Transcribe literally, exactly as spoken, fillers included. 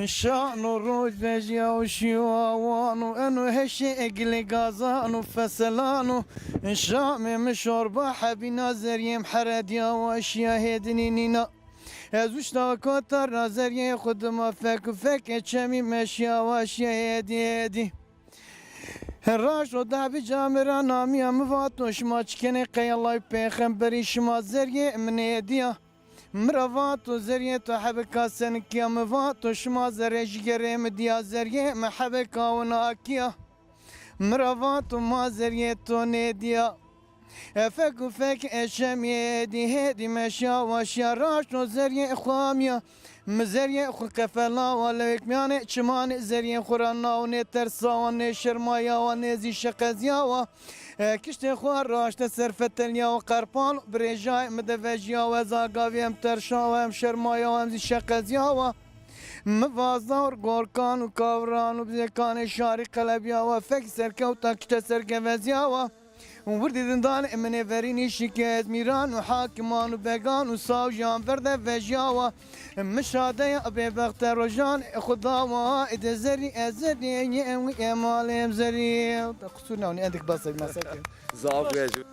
Şano roj vejya û şîyo awan û eno heşê egilê gazan û feselan û şamê mi şorba hebîna zeriyê mi herediya wa şiya hêdinî nîna. Ez wişta kota ra zeriyê xwu dima fek û fekê çemî meşiya wa şiya hêdî hêdî. Raşo dehbî camê ra namiya mi vato şima çikenê qey Ellay pêxemberî şima zeriyê mi nêdiya. Mi ra vato zeriyê to hebeka senikî ya, mi vato şima zerê jigerê mi dîya, zeriyê mi hebeka winakî ya. Mi ra vato ma zeriyê to nêdîya. E fek û fek e şemî hêdî hêdî meşa wa şiya, raşto zeriyê xwu amîya. Mi zeriyê xwu qefela wa lewêk mîyanê çimanê zeriyê xwu ra naw nêtersa wa nêşermaya wa nêzî şeqezîya wa. E, kiştê xwu raşte ser fetelîya wa qerpal birêjayê mi de vejîya wa, ez agavî em terşa wa em şermaya wa em zî şeqezîya wa. Mi vazdar gorkan û kavran û bizêkanê şarî qelebîya wa, fek serkewta kişte ser gevezîya wa. Wirdî dindanê mi nêverînî şikê ez mîran û hakiman û began û sawjan ver de vejîya wa. Mi şadeya bêbexte rojan xwu da wa, ê de zerî ez zerî, ê emalê em zerî. Qusûr newni, endik basa, masa ke. Zaf vejî.